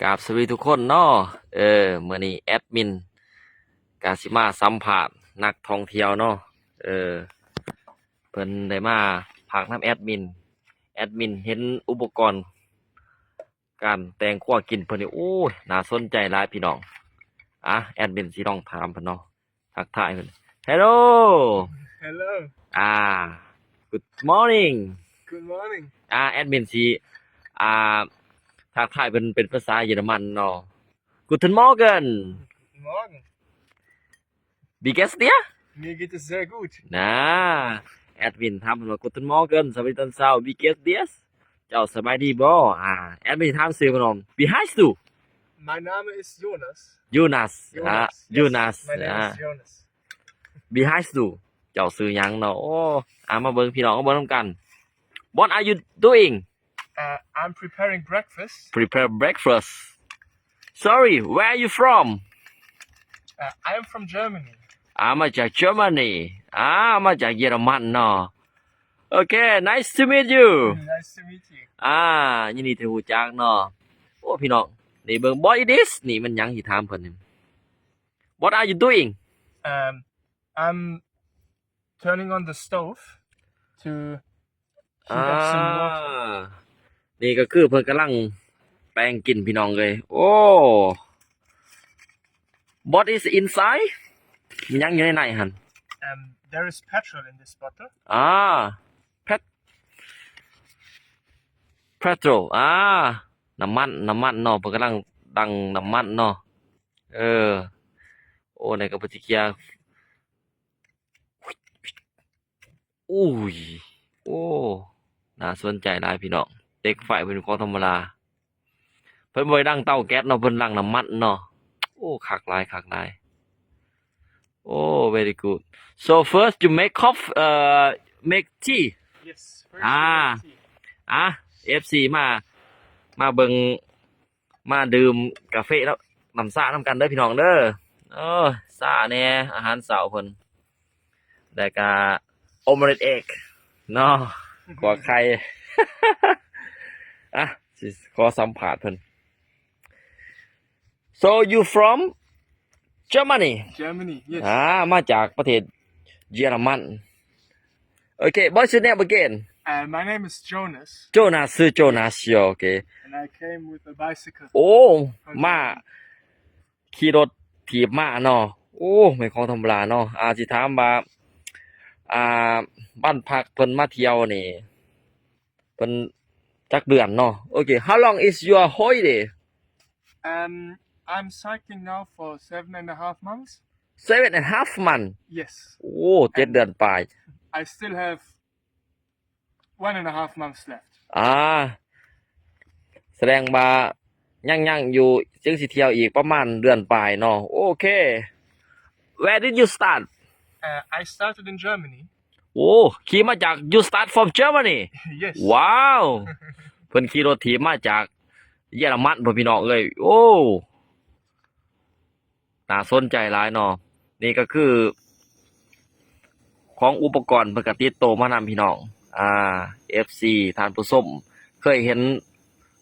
ກາບສະຫວັດດີທຸກຄົນເນາະ. ເອີ ມື້ນີ້ແອດມິນກະຊິມາສຳພາດນັກທ່ອງທ່ຽວເນາະ. ເອີ ເພິ່ນໄດ້ມາພັກນຳແອດມິນ. ແອດມິນເຫັນອຸປະກອນການແຕ່ງຄົວກິນເພິ່ນນີ້ ໂອ້ຍ ໜ້າສົນໃຈຫຼາຍພີ່ນ້ອງ. ອາ ແອດມິນຊິລອງຖາມເພິ່ນເນາະ. ທັກທາຍເພິ່ນ Hello Hello ອາ Good morning Good morning ອາ ແອດມິນຊິ ອາ ທັກທາຍເພິ່ນເປັນພາສາເຢຍລະມັນເນາະ. Guten Morgen Guten Morgen Wie geht's dir? Mir geht es sehr gut. ນາ ແອດມິນຖາມເພິ່ນວ່າ Guten Morgen ສະຫວັດດີຕອນເຊົ້າ Wie geht's dir? ເຈົ້າສະບາຍດີບໍ່? ອາ ແອດມິນຖາມຊື່ເພິ່ນວ່າ Wie heißt du? Mein Name ist Jonas. Jonas ອາ Jonas. Mein Name ist Jonas. Wie heißt du? ເຈົ້າຊື່ຫຍັງເນາະ? ໂອ້ ອາ ມາເບິ່ງພີ່ນ້ອງ ມາເບິ່ງນຳກັນ. What are you doing? Uh, I'm preparing breakfast. Prepare breakfast. Sorry, where are you from? Uh, I am from Germany. ອາ ມາຈາກ Germany. ອາ ມາຈາກເຢຍລະມັນເນາະ. Okay, nice to meet you. Nice to meet you. ອາ ຍິນດີທີ່ຮູ້ຈັກເນາະ. ໂອ້ ພີ່ນ້ອງ ນີ້ເບິ່ງ What is this? ນີ້ມັນຫຍັງ? ຊິຖາມເພິ່ນນີ້. What are you doing? Um, I'm turning on the stove to heat up some water. ອາ ນີ້ກໍຄືເພິ່ນກຳລັງແປງກິນພີ່ນ້ອງເອີຍ. ໂອ້ What is inside? ມີຫຍັງຢູ່ໃນໃນຫັ້ນ? Um, there is petrol in this bottle. ອາ pet- petrol ອາ ນ້ຳມັນ ນ້ຳມັນເນາະ. ເພິ່ນກຳລັງດັງນ້ຳມັນເນາະ. ເອີ ໂອ້ ນີ້ກໍເພິ່ນຊິເຄຍ ໂອ້ຍ ໂອ້ ໜ້າສົນໃຈຫຼາຍພີ່ນ້ອງ. ເຕັກໄຟເປັນຂອງທຳມະດາ ເພິ່ນບໍ່ໄດ້ດັງເຕົາແກັສເນາະ ເພິ່ນດັງນ້ຳມັນເນາະ. ໂອ້ ຄັກຫຼາຍ ຄັກຫຼາຍ. ໂອ້ very good. So first you make coffee, uh, make tea. Yes, first you make tea. ອາ ເອັຟຊີ ມາ ມາເບິ່ງ ມາດື່ມກາເຟແລ້ວ ນ້ຳຊານຳກັນເດີພີ່ນ້ອງເດີ. ເອີ ຊາແດ່ ອາຫານເຊົ້າເພິ່ນ ແລ້ວກະ omelette egg ເນາະ ຂົ້ວໄຂ່. ອະ ຊິຂໍສຳພາດເພິ່ນ. So you from Germany? Germany, yes. ອາ ມາຈາກປະເທດເຢຍລະມັນ. Okay, what's your name again? Uh, my name is Jonas. Jonas ຊື່ Jonas. Okay. And I came with a bicycle. ໂອ້ ມາຂີ່ລົດຖີບມາເນາະ. ໂອ້ ແມ່ນຂອງທຳມະດາເນາະ. ອາ ຊິຖາມວ່າ ອາ ບ້ານພັກເພິ່ນມາທ່ຽວນີ້ ເພິ່ນຈັກເດືອນເນາະ? Okay, how long is your holiday? Um, I'm cycling now for seven and a half months. Seven and a half month? Yes. ໂອ້ ເຈັດເດືອນປາຍ. I still have one and a half months left. ອາ ສະແດງວ່າຍັງ ຍັງຢູ່ ຍັງຊິທ່ຽວອີກປະມານເດືອນປາຍເນາະ. Okay. Where did you start? Uh, I started in Germany. ໂອ້ ຂີ່ມາຈາກ You start from Germany? Yes. ວ້າວ ເພິ່ນຂີ່ລົດຖີບມາຈາກເຢຍລະມັນພຸ້ນ ພີ່ນ້ອງເອີຍ. ໂອ້ ໜ້າສົນໃຈຫຼາຍເນາະ. ນີ້ກໍຄືຂອງອຸປະກອນເພິ່ນກໍຕິດໂຕມານຳ ພີ່ນ້ອງ. ອາ ເອັຟຊີ ທ່ານຜູ້ຊົມ ເຄີຍເຫັນ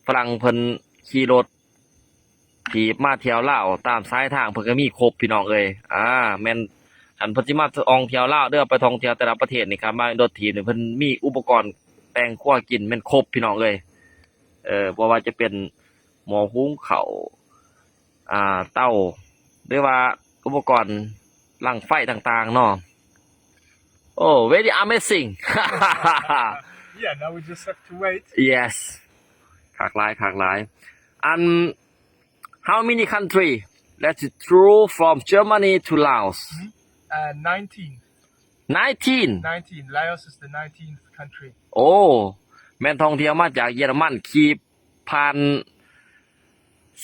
ຝຣັ່ງເພິ່ນຂີ່ລົດ ທີ່ມາທ່ຽວລາວຕາມສາຍທາງເພິ່ນກໍມີຄົບ ພີ່ນ້ອງເອີຍ. ອາ ແມ່ນຄັນເພິ່ນຊິມາທ່ອງທ່ຽວລາວເດີ ໄປທ່ອງທ່ຽວແຕ່ລະປະເທດນີ້ ຄັນມາລົດຖີບນີ້ ເພິ່ນມີອຸປະກອນແຕ່ງຄົວກິນແມ່ນຄົບ ພີ່ນ້ອງເອີຍ. ເອີ ບໍ່ວ່າຈະເປັນໝໍ້ຫຸງເຂົ້າ ອາ ເຕົາ ຫຼືວ່າອຸປະກອນ ຫຼັງໄຟຕ່າງໆເນາະ. Oh, very amazing. Yeah, now we just have to wait. Yes. ຄັກຫຼາຍ ຄັກຫຼາຍ. And how many country that you travel from Germany to Laos? Hmm? Uh, nineteen. Nineteen? Nineteen. Laos is the nineteenth country. ໂອ້ ແມ່ນທ່ອງທ່ຽວມາຈາກເຢຍລະມັນ ຂີ່ຜ່ານ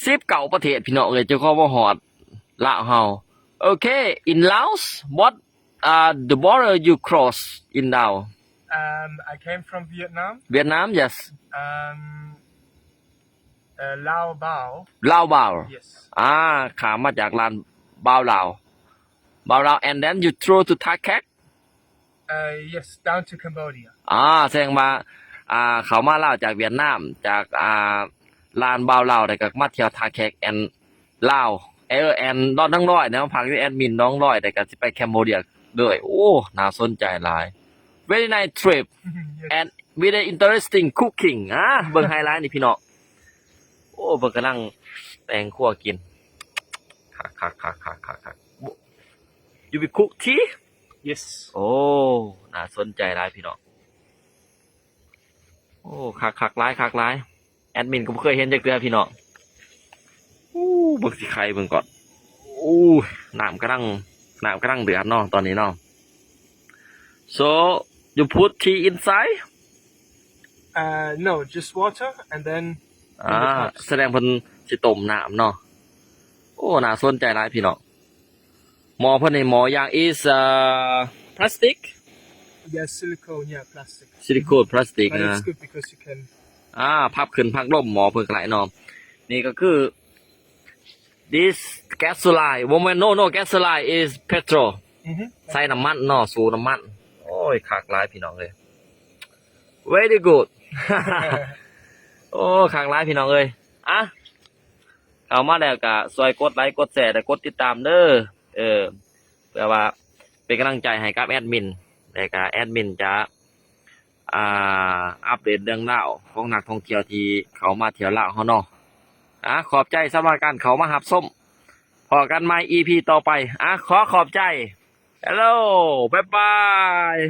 ສິບເກົ້າປະເທດ ພີ່ນ້ອງເອີຍ ຈຶ່ງເຂົ້າມາຮອດລາວເຮົາ. Okay, in Laos, what, uh, the border you cross in Laos? Um, I came from Vietnam. Vietnam, yes. Um, uh, Lao Bao. Lao Bao. Yes. ອາ ຂ້າມມາຈາກລານ Bao Lao. Bao Lao, and then you through to Thai Kek? Uh, yes, down to Cambodia. ອາ ແສດງວ່າ ອາ ເຂົ້າມາລາວຈາກຫວຽດນາມ ຈາກ ອາ ຫຼານບ່າວລາວ ແລ້ວກໍມາທ່ຽວທ່າແຂກ and ລາວ and ນ້ອງລອຍນະ ມາພັກຢູ່ແອດມິນນ້ອງລອຍ ແລ້ວກໍຊິໄປ Cambodia ເລີຍ. ໂອ້ ໜ້າສົນໃຈຫຼາຍ. Very nice trip and very interesting cooking. ອາ ເບິ່ງໄຮໄລນີ້ພີ່ນ້ອງ. ໂອ້ ເພິ່ນກຳລັງແຕ່ງຄົວກິນ. ຄັກໆໆໆ. You will cook tea? Yes. ໂອ້ ໜ້າສົນໃຈຫຼາຍພີ່ນ້ອງ. ໂອ້ ຄັກໆຫຼາຍ ຄັກຫຼາຍ. ແອດມິນກໍບໍ່ເຄີຍເຫັນຈັກເທື່ອພີ່ນ້ອງ. ໂອ້ ເບິ່ງຊິໄຄເບິ່ງກ່ອນ. ໂອ້ ນ້ຳກຳລັງ ນ້ຳກຳລັງເດືອດເນາະຕອນນີ້ເນາະ. So you put tea inside? Uh, no, just water and then ອາ ສະແດງເພິ່ນຊິຕົ້ມນ້ຳເນາະ. ໂອ້ ໜ້າສົນໃຈຫຼາຍພີ່ນ້ອງ. ໝໍ້ເພິ່ນນີ້ໝໍ້ຢ່າງ is uh plastic? Yeah, silicone, yeah, plastic. Silicone plastic. But ນະ it's good because you can ອາ ພັບຂຶ້ນພັບລົງໝໍ້ເພິ່ນກໍໄດ້ເນາະ. ນີ້ກໍຄື this gasoline. ບໍ່ແມ່ນ no no gasoline, is petrol. ໃສ່ນ້ຳມັນເນາະ ສູນ້ຳມັນ. ໂອ້ຍ ຄັກຫຼາຍພີ່ນ້ອງເອີຍ. Very good. ໂອ້ ຄັກຫຼາຍພີ່ນ້ອງເອີຍ. ອາ ເຂົ້າມາແລ້ວກໍຊ່ວຍກົດໄລກົດແຊ ແລະ ກົດຕິດຕາມເດີ ເອີ ເພື່ອວ່າເປັນກຳລັງໃຈໃຫ້ກັບແອດມິນ ແລະ ກໍແອດມິນຈະ ອ່າ ອັບເດດເລື່ອງລາວຂອງນັກທ່ອງທ່ຽວທີ່ເຂົ້າມາທ່ຽວລາວເຮົາເນາະ. ອາ ຂອບໃຈສຳລັບການເຂົ້າມາຮັບຊົມ. ພໍ້ກັນໃໝ່ ອີພີ ຕໍ່ໄປ. ອາ ຂໍຂອບໃຈ. Hello. Bye bye.